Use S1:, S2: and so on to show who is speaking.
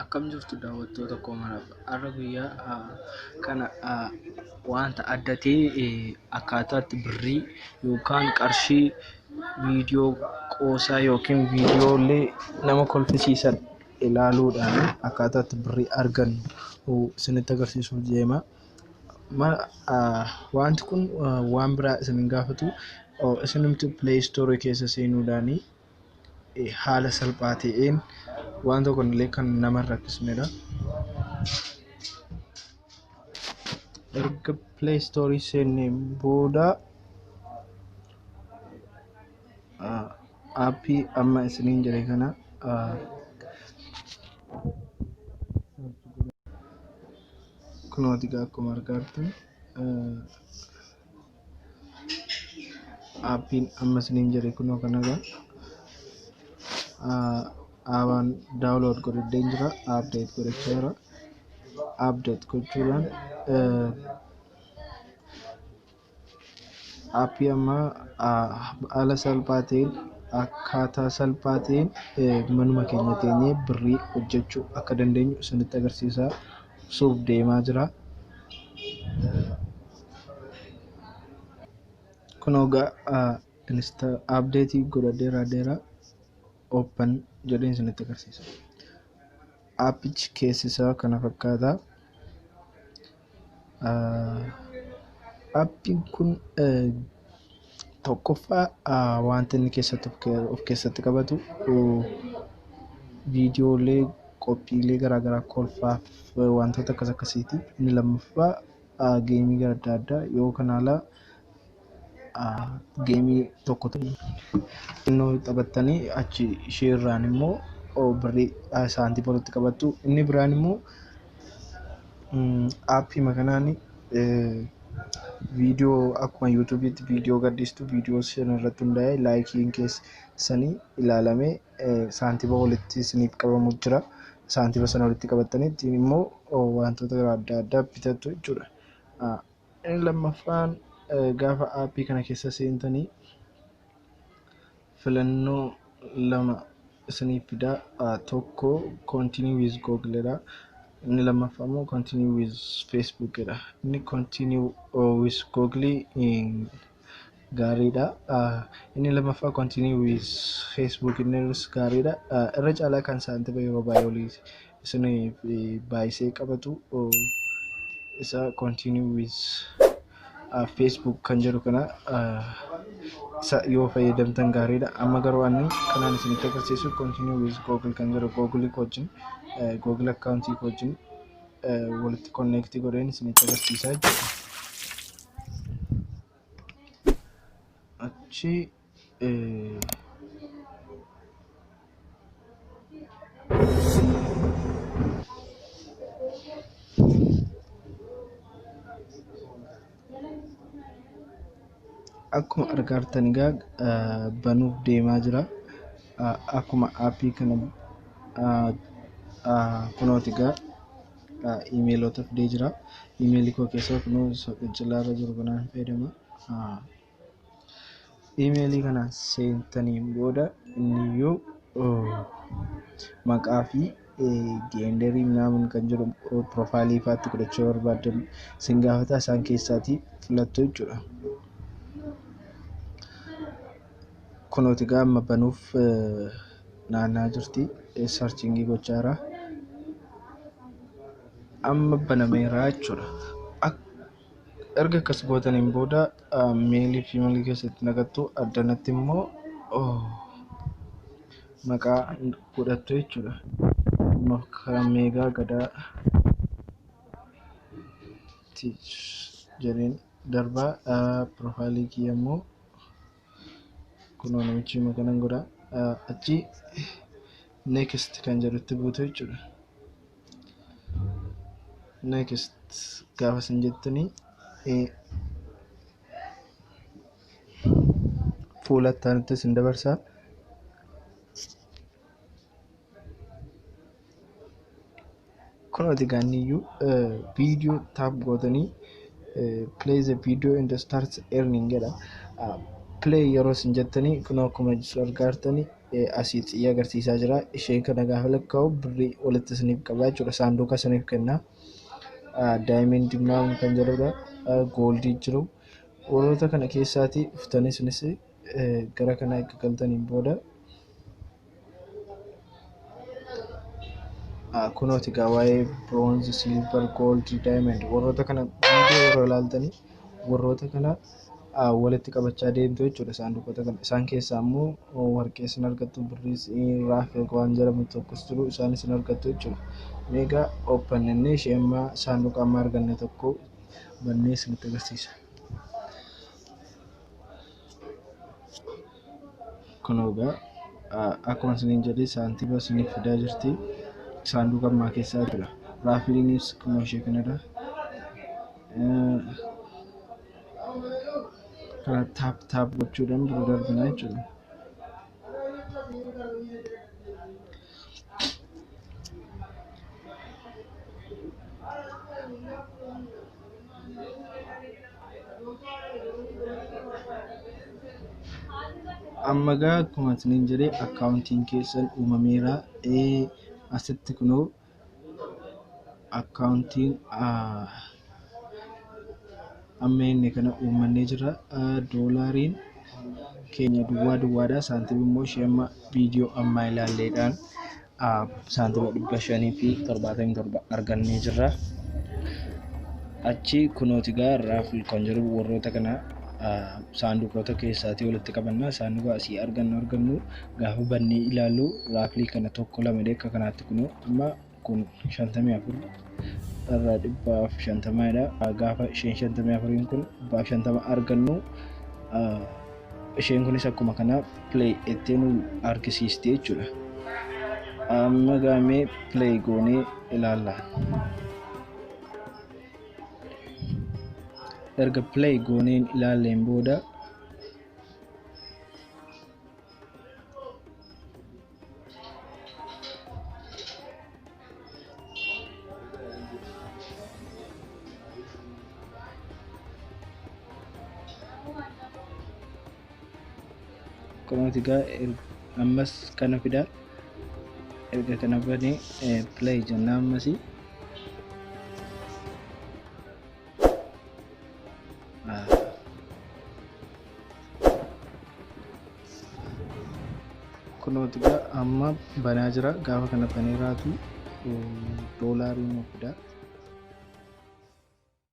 S1: Akkam jirtu daawwattoota koo maraaf har'a guyyaa kana wanta adda ta'e akkaataa itti birrii yookaan qarshii viidiyoo qoosaa yookiin viidiyoolee nama kolfisiisan ilaaluudhaan akkaataa itti birrii argannu isinitti agarsiisuuf deema. Wanti kun waan biraa isin hin gaafatu, isinumti Play Store keessa seenuudhaan haala salphaa ta'een waan tokko illee kan nama hin rakkisnedha. Erga Play Store seenneen booda aappii amma isiniin jedhe kana kunooti egaa akkuma argaa jirtan aappiin amma isiniin jedhe kunoo kana egaa aabaan daawulood godhadheen jira, update godhachaa jira. Update gochuudhaan aappii amma haala salphaa ta'een akkaataa salphaa ta'een manuma keenya teenyee birrii hojjechuu akka dandeenyu isinitti agarsiisaa suuf deemaa jira. Kunoo egaa update godhadheera adeera open jedheen isinitti agarsiisa. Aappichi keessi isaa kana fakkaata. Aappiin kun tokkoffaa wanta inni keessatti of keessatti qabatu viidiyoolee qophiilee garaagaraa kolfaaf wantoota akkas akkasiiti. Inni lammaffaa geemii gara adda addaa yoo kana alaa geemii tokko xinnoo taphattanii achi ishee irraan immoo birrii saantima walitti qabattu. Inni biraan immoo aappii kanaan viidiyoo akkuma yuutuubiitti viidiyoo gadhiistu, viidiyoo sana irratti hundaa'ee laayikiin keessanii ilaalamee saantima walitti isiniif qabamu jira. Saantima sana walitti qabattanii ittiin immoo wantoota adda addaa bitattu jechuudha. Inni lammaffaan gaafa aappii kana keessa seentanii filannoo lama isiniif fidaa. Tokko continue with Google dha. Inni lammaffaa immoo continue with Facebook dha. Inni continue with Google gaariidha. Inni lammaffaa continue with Facebook innis gaariidha. Irra caalaa kan saantima yeroo baay'ee olii isiniif baay'isee qabatu isa continue with Facebook kan jedhu kana isa yoo fayyadamtan gaariidha. Amma garuu ani kanaan isinitti agarsiisu continue with Google kan jedhu Google wajjin Google akkaawuntii wajjin walitti connect godheen isinitti agarsiisaa jechuudha. Achi akkuma argaa jirtan egaa banuuf deemaa jira. Akkuma aappii kana kunooti egaa iimeelota fidee jira. Iimeelii koo keessaa kunoo isa fincilaarra jiru kanaan fayyadama. Iimeelii kana seentaniin booda inniyyuu maqaa fi geenderii minaamin kan jedhu piroofaayilii ifaatti godhachuu barbaadan isin gaafata, isaan keessaatii filattu jechuudha. Kunooti egaa amma banuuf naanna'aa jirti. Sarchingii gochaa jira. Amma banameera jechuudha. Erga akkas gootaniin booda meelii fi meelii keessatti naqattu, addanatti immoo maqaa godhattu jechuudha. Meegaa Gadaa jedheen darbaa. Piroofaayilii kiyya immoo kunoo namichi kanan godha. Achi next kan jedhutti buutu jechuudha. Next gaafa isin jettanii fuula itti aanutti isin dabarsa. Kunooti gaanniyyuu viidiyoo taap gootanii play the video and start earning jedha. Play yeroo isin jettanii kun akkuma argaartanii asii xiyya agarsiisaa jira. Isheen kana gaafa lakkaa'u birrii walitti isiniif qaba jechuudha. Saanduqa isiniif kenna. Diamond maam kan jedhudha. Gold jiru. Warroota kana keessaatii dhuftanii isinis gara kana eegga galtaniin booda kunooti egaa waa'ee bronze, silver, gold, diamond warroota kana viidiyoo yeroo ilaaltanii warroota kana walitti qabachaa deemtu jechuudha saanduqoota kana. Isaan keessaa immoo warqee isin argattu, birriis, raafel waan jedhamu tokkos jiru isaan isin argattu jechuudha. Meegaa open inni ishee amma saanduqa amma arganne tokko bannee isinitti agarsiisa. Kunoo egaa akkuma isiniin jedhe saantiba isiniif fidaa jirti. Saanduqa ammaa keessaa jechuudha. Raafiliinis kunoo ishee kanadha. Kana taap taap gochuudhaan bira darbina jechuudha. Amma egaa akkuma isiniin jedhe akkaawuntiin keessan uumameera. Asitti kunoo akkaawuntiin amma inni kana uumannee jira. Doolaariin keenya duwwaa duwwaadha. Saantima immoo ishee amma viidiyoo ammaa ilaalleedhaan saantima 577 argannee jirra. Achi kunooti egaa raafil kan jedhu warroota kana saanduqoota keessaatii walitti qabanna. Saanduqa asii argannu gaafa bannee ilaallu raafilii kana 1 2 akka kanaatti kunoo amma kun 54 irraa 150dha. Gaafa isheen 54 kun 150 argannu isheen kunis akkuma kana play ettee nu argisiisti jechuudha. Amma gaamee play goonee ilaalla. Erga play gooneen ilaalleen booda kunooti egaa ammas kana fida. Erga kana banee play jennaa ammasii. Kunooti egaa amma banaa jira. Gaafa kana banee raatu doolaarii nu fida.